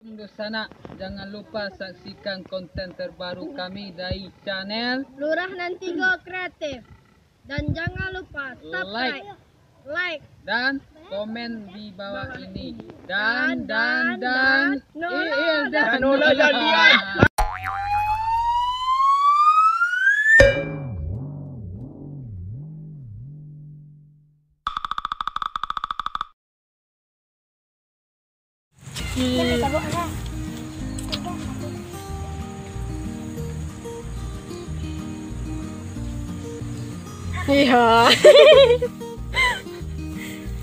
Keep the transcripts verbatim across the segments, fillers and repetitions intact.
Dunsanak, jangan lupa saksikan konten terbaru kami dari channel Lurah Nan Tigo Kreatif. Dan jangan lupa subscribe, like, dan komen di bawah ini. Dan, dan, dan, dan, Nola, eh, eh, dan, dan Nola, Nola. Iya.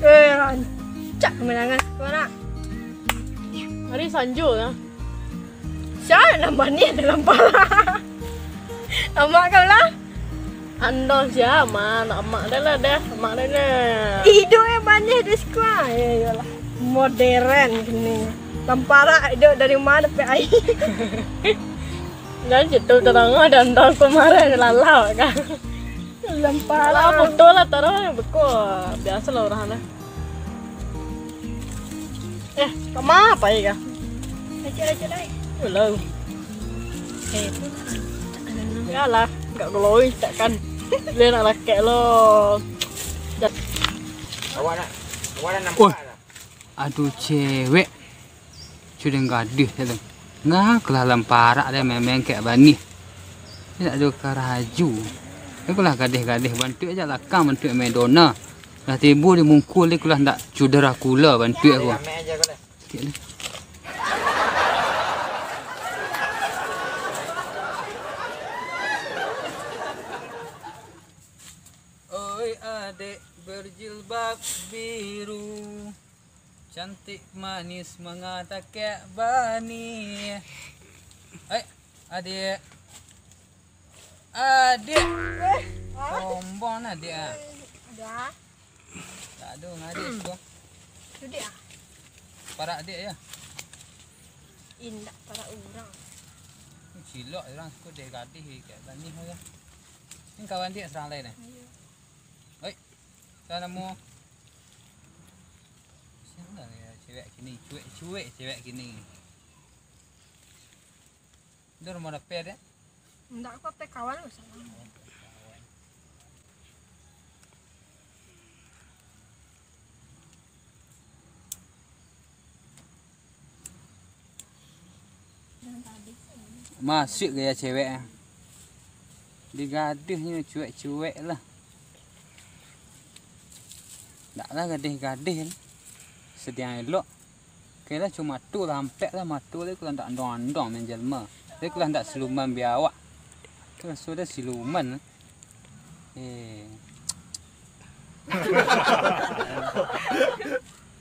Eh, rancak kemenangan sekarang. Hari Sanjo lah. Sia nan baniah dalam parak? Amak kau lah. Ando sia, amak, amak dah lah dah, amak dah lah. Iduik eh baniah di siko. Ya, iyolah. Modern kini. Dalam parak iduik dari ma dapek aia? Jan situ tarang dah, ando kemarin lalau kan. Dalam parak. Alah, foto lah tarang, beko. Biasalah urang dah. Eh, kama pai kah? Lacak, lacak, lai. Belum. Eh, itu. Yalah, nggak glowing, tak kan. Dia nak lakek lo. Dah. Awak nak, awak nak nampak Wah. lah. Aduh, cewek. Sudah gaduh, cewek. Ngah kelah lamparak dia main-main kayak banih. Dia tak ada karaju. Aku lah gadih-gadih, bantuak aja lakang, bantuak Madonna. Lah tibo di mungkul ni, kulah ndak cudera kula bantuak aku. Sikit lah. Oi, adek berjilbab biru, cantik manis mengatakan bani. Oi, adek. Adek. Eh, ah. Sombong nah, adek, ah. Ada. Tak ada ngadek tu. Tu dek, ah. Parak dek ya? Indak parak urang. Cilok urang suko dek gadih kayak banih ya. Ni kawan dek serang lain eh? Ayo. Oi. Salah namo. Siapa ya cewek kini? Cuek-cuek cewek kini. Itu nomor H P ada? Ndak, aku H P kawan lu salah. Masuk gaya cewek ah. Digaduhnyo cuek-cuek lah. Ndak lah gadih-gadih lah. Sadiang elok. Oke lah, cuma tu lah, ampek lah, matu lah, kulah ndak andong-andong main jelma. Tapi kulah ndak siluman biawak. Tu sudah siluman lah. Eh.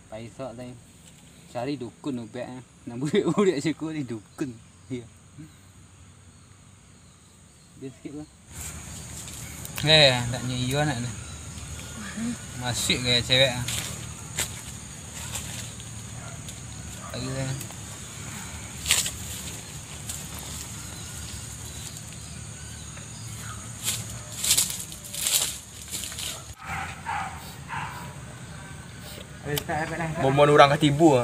Paisok tadi. Cari dukun ubek ah. Nak burik-burik siku ni dukun. Iya. Dia sikit lah. Eh, tak nyo iyo nak ni. Masuk gaya cewek ah. Lagi lah. Momon urang ka tibo.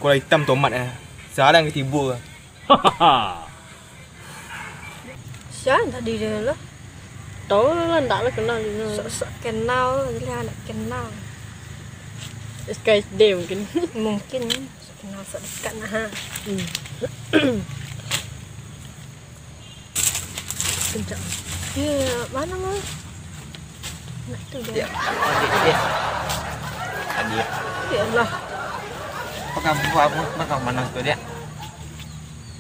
Kulah itam tomat eh. Salah ka tibo. Sia tadi dia lah. Tahu lah, ndak lah kenal dia. Sok-sok kenal, dia ndak kenal. S K S D mungkin. Mungkin. Kenal sok dekat nah. Hmm. Kencang. Ya, mana mau? Nak tu dia. Ya, adik, adik. Adik. Ya Allah. Apa kamu, apa, apa kamu mana tu, Dek?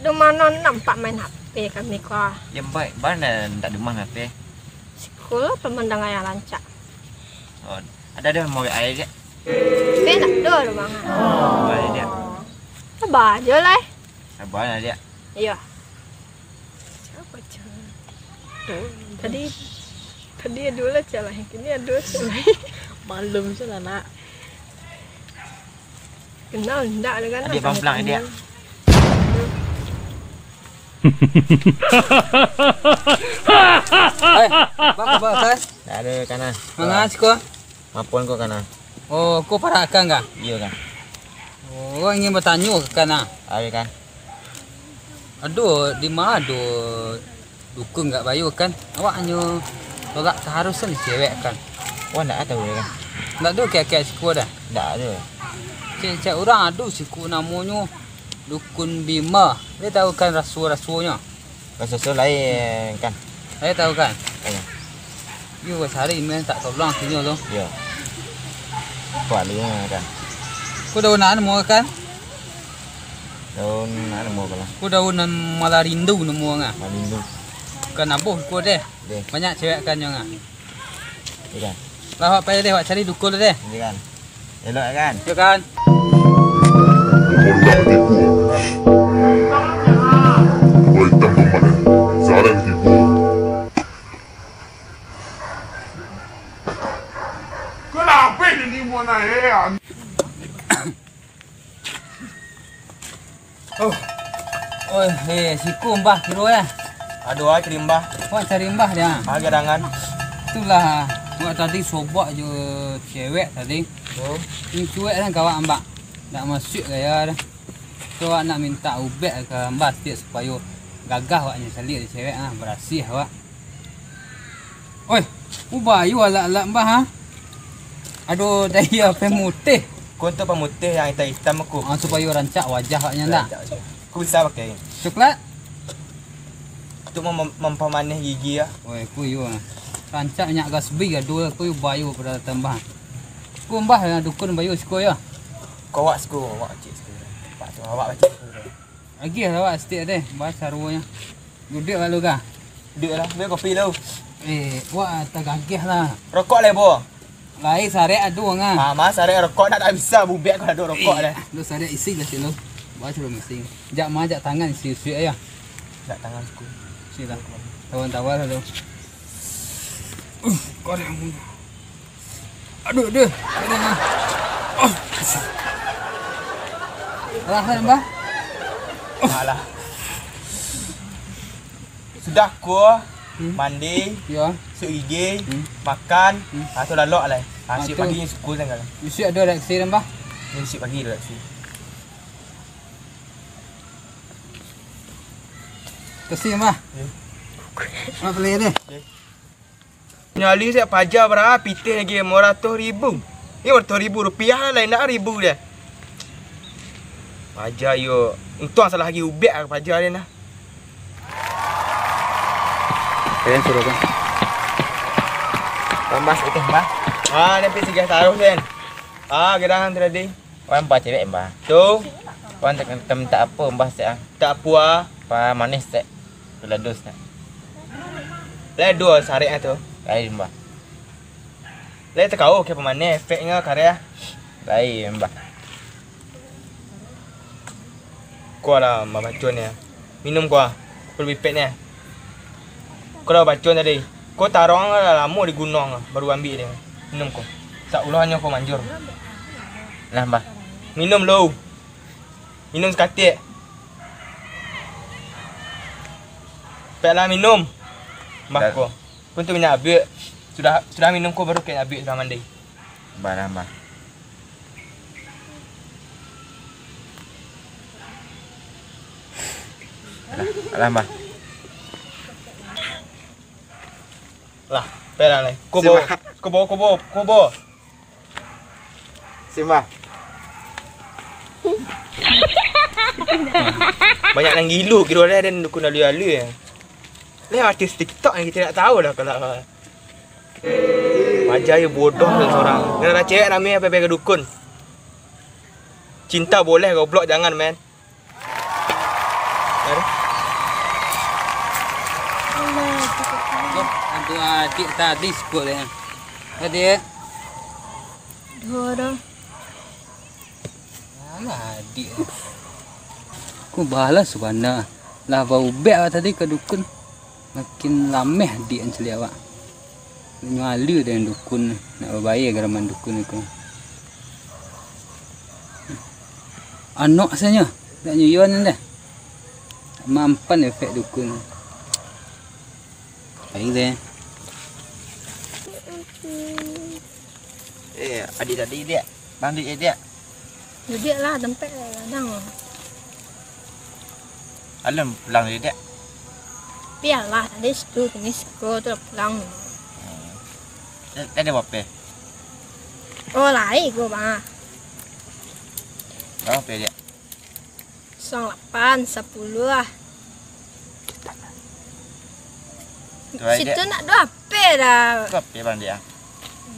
Di mana nampak main H P kami kau? Ya, baik. Mana tak ada mana H P? Sekolah pemandangan yang rancak. Oh, ada, ada mau air, Dek? Tapi tak ada, ada banget. Oh, air, Dek. Sabar aja lah. Sabar lah, Dek. Iya. Siapa cewek? Tadi, tadi ada lah cewek lain. Kini ada cewek lain. Maklum je lah, nak. Kenal ndak dengan Adik Bang Pelang, Adik. Eh, bang, apa, Kas? Tak ada, Kana. Manga siko? Mapon ko, Kana. Oh, ko parak akang kah? Iya, Kana. Oh. Awak ingin batanyo ka Kan, ah. Ayo, Kan. Ado, di ma ado dukun gak bayo, Kan? Awak hanyo tolak taharusan di cewek, Kan. Wah, ndak tahu, Kan. Ndak ado kiak-kiak siko doh? Ndak ado. Cek-cek urang ado siko namonyo Dukun Bima. Dia tahu, Kan, raso-rasonyo? Raso-raso lain, Kan. Saya tahu, Kan. Ayo. Yo, sari mintak tolong kinyo tu. Yo. Kuat lu, Kan. Ko daun nan namo, Kan? Daun nan namo ko lah? Ko daun nan malarindu namo, Kan. Malarindu. Kan aboh ko deh. Deh. Banyak cewek, Kan, nyo, Kan. Iyo, Kan. Lah, awak pai deh, awak cari dukun deh. Iyo, Kan. Elok, Kan? Iyo, Kan. Oh. Oh, eh, siko Mbah kiro, eh. Ado ai cari Mbah. Wak cari Mbah dia. Ah, gadangan. Itulah, wak tadi sobok jo cewek tadi. Oh. Ni cuek kan kawak Mbah. Ndak masuak gaya dah. Tu awak nak mintak ubek ka Mbah sitiak supayo gagah awaknyo caliak di cewek ah, barasiah awak. Oi, ubayo alak-alak Mbah, ha? Ado dai pemutih. Ko tu pemutih yang itam-itam ko. Ah, supayo rancak wajah awaknyo ndak? Rancak wajah. Ko bisa pakai. Coklat? Untuk mem-, mem-, mempemanis gigi, ya. Oi, ko iyo, ah. Rancak minyak gasbi ado, ko ubayo pado tambah. Ko Mbah, dukun bayo siko, ya? Ko awak siko, awak cik siko. Pak tu, awak cik siko. Agiah lah awak sitiak deh, Mbah, caronyo. Duduak lalu kah? Duduak lah, ambiak kopi lu. Eh, wak tagageh lah. Rokok lai, bo? Lai, sarek ado ngah. Ah, ma sarek rokok nak tak bisa, bubek kalau ado rokok deh. Lu sarek isi lah sik lu. Bawa suruh isi. Jak ma, jak tangan isi suik ayo. Jak tangan suku. Isi lah. Tawan-tawan lah lu. Uh, kau dah mun. Aduh, aduh. Aduh, ah. Oh. Alah, kan, Mbah? Alah. Sudah ko, hmm, mandi, yo, suik gigi, hmm, makan, hmm, ah, tu lalok lah. Ah, ah, siap tu. Pagi ni sukul tanggal. Bisuak ado reaksi dah, Mbah? Ni siap pagi reaksi. Kasih, Mbah. Ya. Mak beli ni. Ya. Nyali siap paja bara pitih lagi limo ratuih ribu. Limo ratuih ribu rupiah lah, lain nak ribu dia. Paja yo, untuang salah lagi ubek ka paja dia nah. Kalian suruh kan? Tambah sedikit, Mbah. Ah, ni pitih tiga taruh, Sen. Ah, gerang tadi. Wan ba cewek, Mbah. Tu. Wan tak, tak minta apa, Mbah, sek, ah? Tak apa, ah. Pa manis, sek. Pelados, sek. Lai duo sarek, ah, tu. Lai, Mbah. Lai takau ke pamanis, efeknyo kareh, ah. Lai, Mbah. Kualah, Mbah, bacon ni, ah. Minum ko, ah. Ko labiah pek ni. Ko lah bacon tadi. Ko tarong lah lamo di gunuang, baru ambiak dia. Minum ko. Sak ulo nyo ko manjur. Lah, Mbah. Minum lu. Minum sakatik. Pek lah minum. Mbah ko. Ko tu minyak abiak. Sudah, sudah minum ko baru kek abiak sudah mandi. Mbah lah, Mbah. Alah, alah, Mbah. Lah, pelan lai. Kubo, kubo, kubo, kubo. Simbah. Banyak nan gilo kiro lah, dan dukun alui-alui ya. Lah artis TikTok yang kita tak tahu lah kalau Paja yo bodoh tu sorang. Gara-gara cewek rame apo-apo ka dukun. Cinta boleh, goblok jangan, men. Aduh. Aduh, adik tadi sikut dia. Adik. Dua orang. Alah, adik. Ko bahalah sabana. Lah baubek awak tadi ka dukun. Makin lameh adik caliak awak. Nyo alui dengan dukun, nak babayia garaman dukun ko. Anok sajo, dak nyuyuan dah. Mampan efek dukun. Baik deh. Eh, adik tadi, Diak. Bang, duit, Diak. Duduak lah, tampek lah gadang. Alun pulang tadi, Diak? Bialah, tadi situ, kini siko tu lah pulang. Hmm. Tadi, tadi bara? Oh, lai ko, Bang. Bara, Diak? Suang lapan, sapuluah lah. Tu ai, Diak. Situ nak duo HP dah. Duo HP, Bang, Diak.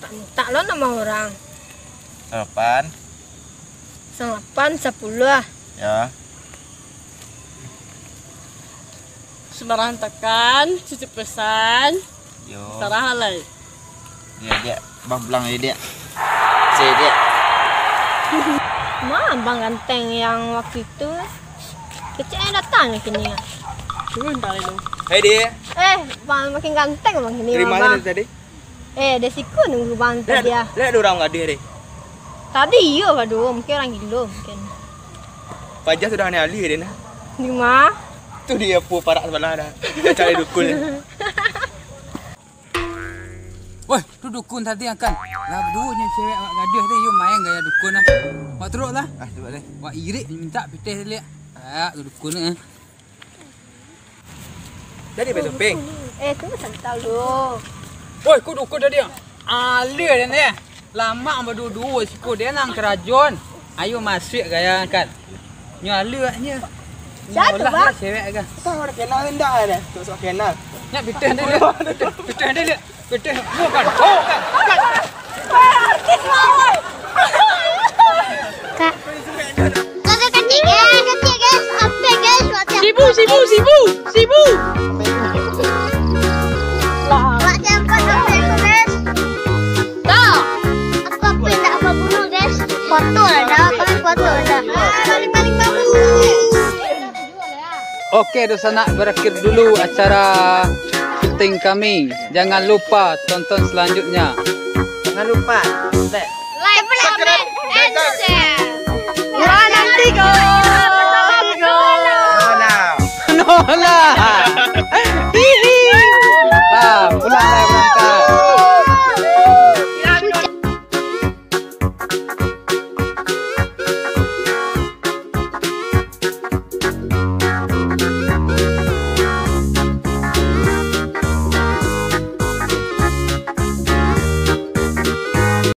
Mintak lo nama urang. Suang lapan. Suang lapan, sapuluah lah. Yo. Sumbarang takan, cucuk pesan. Yo. Sarah lai. Diak, Diak. Bang pulang lai, Diak. Cek, Diak. Ma abang ganteng yang waktu itu? Kecek yang datang ni kini. Turun tak lalu. Hei, Diak. Eh, bang makin ganteng bang kini. Dari ma abang tadi? Eh, dari siko nunggu bang tadi ah. Lihat ada urang gadih tadi. Tadi iyo, aduh, mungkin urang gilo mungkin. Fajar sudah aneh alih dia nah. Di ma? Tu dia pu parak sabalah dah. Nak cari dukun. Woi, tu dukun tadi kan. Lah, duonyo cewek awak gadih tu, iyo main gaya dukun ah. Wak turuk lah. Ah, turuk deh. Wak irik mintak pitih tadi. Ah, tu dukun ah. Jadi, Bang Sopeng. Eh, tu santau lu. Woi, ko dukun tadi ah. Alih den eh. Lamak baduo-duo siko den nang karajoan. Ayo masuak gaya kan. Nyo alih nyo. Siapa, Bang? Cewek kan. Kau orang kenal indak ada? Tu sok kenal. Nyak pitih dulu. Pitih dulu. Pitih. Bukan. Bukan. Bukan. Artis, Bang. Kak. Kakak kecil, guys, kecil, guys. Apa, guys? Macam sibu, sibu, sibu, sibu. Macam apa, guys? Tak. Apa, apa, tak apa bunuh, guys? Foto lah, dah. Kami foto lah, dah. Ah, paling-paling bagus. Oke, dunsanak, berakhir dulu acara syuting kami. Jangan lupa tonton selanjutnya. Jangan lupa like, like, comment, and share. Wah, nanti, guys. No lah. No lah.